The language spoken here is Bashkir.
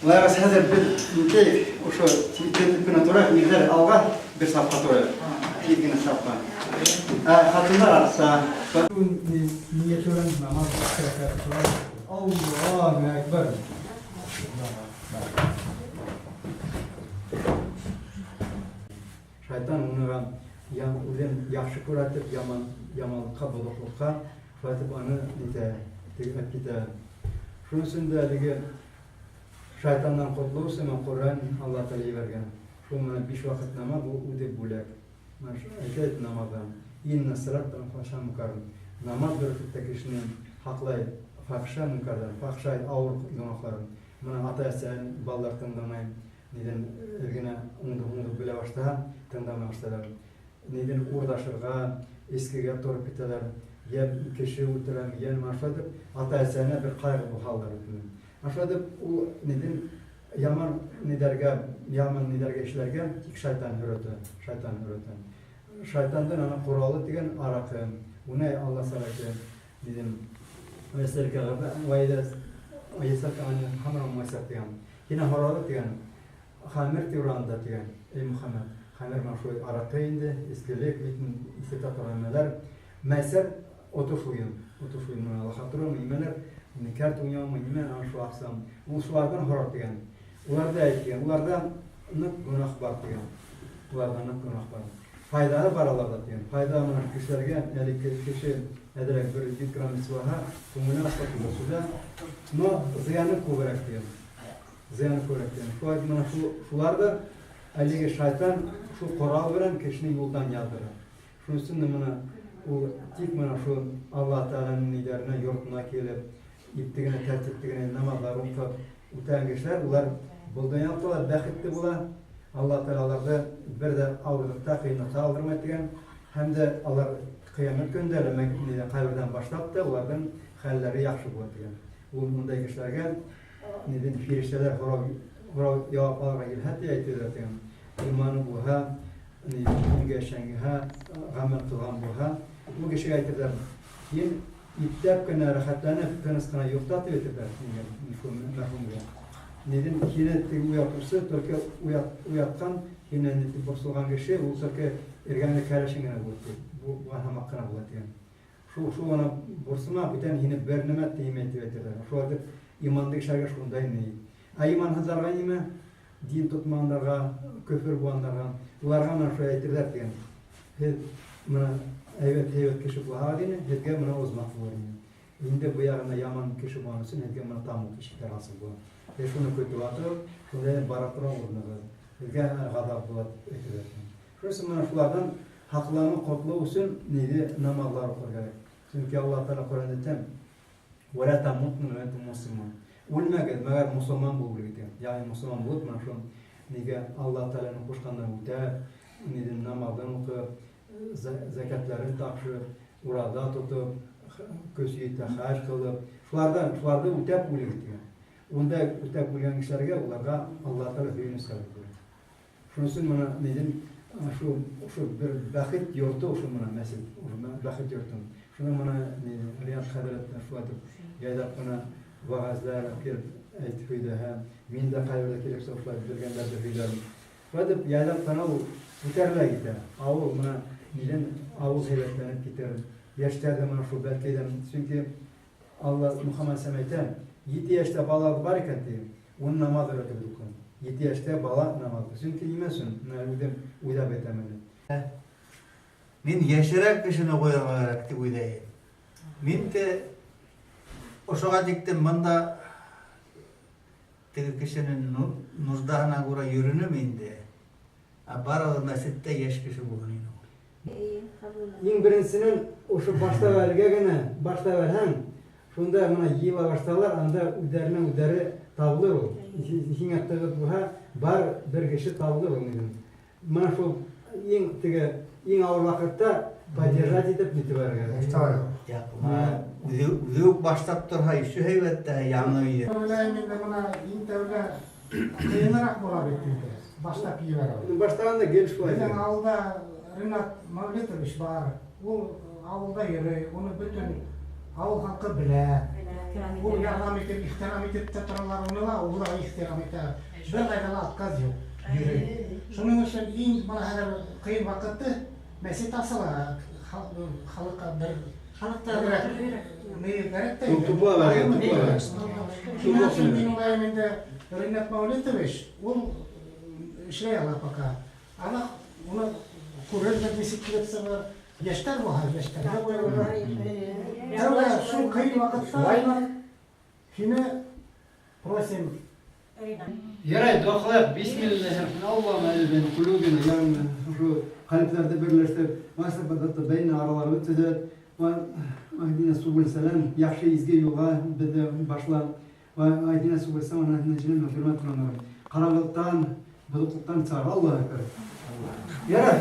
Лайғас хәҙер беҙ нитәйек, ошо тиҙ кенә торайыҡ, ирҙәр алға бер сафҡа торайыҡ. Тиҙ генә сафҡа. Ә ҡатындар артта. Ниәте белән намаз рәкәгать кылабыз. Аллаһу әкбәр. Шайтан уныға үҙен яҡшы күрәтеп, яман яманлыҡҡа, боҙоҡлоҡҡа шулай итеп аны нитә, тегеләп китә. Шуның өсөн дә әлеге шайтаннан ҡотолоу өсөн Ҡөрьән Алла Тәғәлә ебәргән. Шул менән биш ваҡыт намаҙ ул үҙе бүләк. Әйтә намаздан. Инна салат фахша мункар. Намаз бер ваҡытта кешене һаҡлай фахша мункарҙан, фахша ауыр гонаһларын. Бына ата-әсәһен балалар тыңламай, нидән генә уңды-һуңды белә башлаһа, тыңламай башлайлар. Нидән урдашырға, эскегә тороп китәләр, йә кеше үлтерәм, йә нәмә шулай итеп ата-әсәһенә бер ҡайғы булһалар. Шулай итеп ул нидән яман нидәргә, яман нидәргә эшләргә тик шайтан өйрәтә, шайтан өйрәтә. Шайтандың ана ҡоралы тигән араҡы. Уны Алла сәләке нидән Вәсәлкә вәйҙә вәйсәлкә хамра майсар тигән. Һинән һорады тигән. Хәмер тураһында тигән. Эй Мөхәммәд, хәмер менә шул араҡы инде, эскелек, битен иҫертә торған нәмәләр. Мәйсәр отыш уйын, отыш уйын менә лохотрон, нимәләр, кәрт уйнаумы, нимә, ана шул аҡсам. Ул шуларҙан һорар тигән. Уларҙа әйт тигән. Уларҙа ныҡ гонаһ бар тигән. Уларҙа ныҡ гонаһ бар. Файҙаһы бар аларҙа тигән. Файҙа менән кешеләргә әле кеше әҙерәк бер 100 грамм эсеп алһа, күңеле асыла, туда-сюда. Но зыяны күберәк тигән. Зыяны күберәк тигән. Шулай менә шулар да әлеге шайтан шул корал белән кешене юлдан яздыра. Шуның өсөн дә менә ул тик менә шул Алла Тәгаләнең ниләренә, йортына килеп, ипле генә, тәртипле генә намазлар укып үтәгән кешеләр, улар был дөньялыкта ла бәхетле була. Алла Тәгалә аларҙы бер ҙә ауырлыҡта, ҡыйынлыҡта алдырмай тигән. Һәм дә алар ҡиәмәт көнөндә лә ҡәберҙән башлап та уларҙың хәлләре яҡшы була тигән. Ул ундай кешеләргә нидән фирештәләр һорау яуап алырға килһә ти әйтәләр тигән. Иманы булһа, дингә ышанһа, ғәмәл ҡылған булһа, ул кешегә әйтерҙәр: "Һин ипләп кенә, рәхәтләнеп, тыныс ҡына йоҡта", тип әйтерҙәр мәрхүмгә. Нидән һине теге уятыусы, только уятҡан, һине нитеп борсолған кеше, ул только эргәңдә кәләшең генә була тип, булған һымаҡ ҡына була тигән. Шул ғына борсома, бүтән һине бер нәмә теймәй тип әйтерҙәр. Шулай итеп иманлы кешеләргә шундай ни. Ә иманһыҙҙарға нимә? Дин тотмағандарға, көфөр булғандарға, уларға менә шулай әйтерҙәр тигән. Һеҙ менә һәйбәт кеше булһағыҙ ине, һеҙгә менә оҙмаҡ булыр ине. Инде был яғына яман кеше булған өсөн һеҙгә менә тамуҡ ишектәр асыҡ була. Һеҙ шуны көтөп ятып, шундай бара торған урынығыҙ. Һеҙгә ғазап була тип әйтәләр. Шуның өсөн менә шуларҙан һаҡланыу, ҡотолоу өсөн ниҙе намаҙлар уҡыр кәрәк. Сөнки Алла Тәғәлә Ҡөрьәндә әйтә: "Вә лә тамутунна вә әнтум муслимун". Үлмәгеҙ, мәгәр мосолман булып үлегеҙ тигән. Ягъни мосолман булып, менә шул нигә Алла Тәғәләнең ҡушҡанын үтәп, ниҙе намаҙын уҡып, зәкәтләрен тапшырып, ураҙа тотоп, көс етә хәж ҡылып, шуларҙы үтәп үлегеҙ тигән. Унда үтәп үлгән кешеләргә уларға Алла Тәғәлә һөйөнөс хәбәр бирә. Шуның өсөн менә нидән шул бер бәхет йорто ошо менә мәсжид, бәхет йорто. Шуны менә Рият хәҙрәт шулай итеп яйлап ҡына вәғәзләр килеп әйтеп һөйләһә, мин дә ҡайберҙә килеп шулай белгәндәрҙе һөйләрем. Шулай итеп яйлап ҡына ул күтәрелә китә. Ауыл менә нидән ауыл һәйбәтләнеп китер. Йәштәр ҙә менә шул бәлки ҙә, сөнки Алла Мөхәммәд сәм әйтә, 7 йәштә бала бар икән ти, уны намаҙ өйрәтеп уҡы. 7 йәштә бала намаҙ. Сөнки нимә өсөн? Менә үҙем уйлап әйтәм әле. Мин йәшерәк кешене ҡуйырға кәрәк тип уйлайым. Мин дә ошоға тиктем бында теге кешенең нуждаһына күрә йөрөнөм инде. Ә барыбер мәсеттә йәш кеше булһын ине ул. Иң беренсенән ошо башлап әлгә генә башлап әлһәң, шунда менә йыйыла башлалар, анда үҙҙәренә үҙҙәре табылыр ул. Һиңә тығыҙ булһа, бар бер кеше табылыр ул. Менә шул Иң теге иң ауыр ваҡытта поддержать итеп нитеп барырға. Яҡ, үҙе үҙе үк башлап торһа, еще һәйбәт тә яңы өйҙә. Уйлайым инде бына иң тәүҙә ҡыйыныраҡ була бит инде. Башлап ебәреү. Башлағанда гел шулай. Беҙҙең ауылда Ринат Мәүлитович бар. Ул ауылда йөрөй, уны бөтөн ауыл халҡы белә. Ул ярҙам итеп, ихтирам итеп тә торалар уны ла, ул да ихтирам итә. Бер ҡайҙа ла отказ юҡ, йөрөй. Шуның өсөн иң бына хәҙер ҡыйын ваҡытты мәсет асыла, халыҡҡа бер ни кәрәк тә инде. Тупла бәргән, тупла бәргән. Шуның өсөн мин уйлайым инде Ринат Мәүлитович ул эшләй ала пока. Ана уны күрербеҙ нисек килеп сығыр. Йәштәр булһа, йәштәргә ҡуйырбыҙ. Тәүҙә шул ҡыйын ваҡытта һине просим. Ярай, доға ҡылайыҡ. Бисмилләһир. Аллаһумма әлиф бәйнә ҡулубина, йәғни ошо ҡәлепләрҙе берләштереп, вәсәбәтә бәйнә араларыбыҙ төҙәт, ваһдина субул сәләм, яҡшы изге юлға беҙҙе башла. Ваһдина субул сәләм, ҡараңғылыҡтан, боҙоҡлоҡтан сығар. Аллаһу әкбәр. Ярай.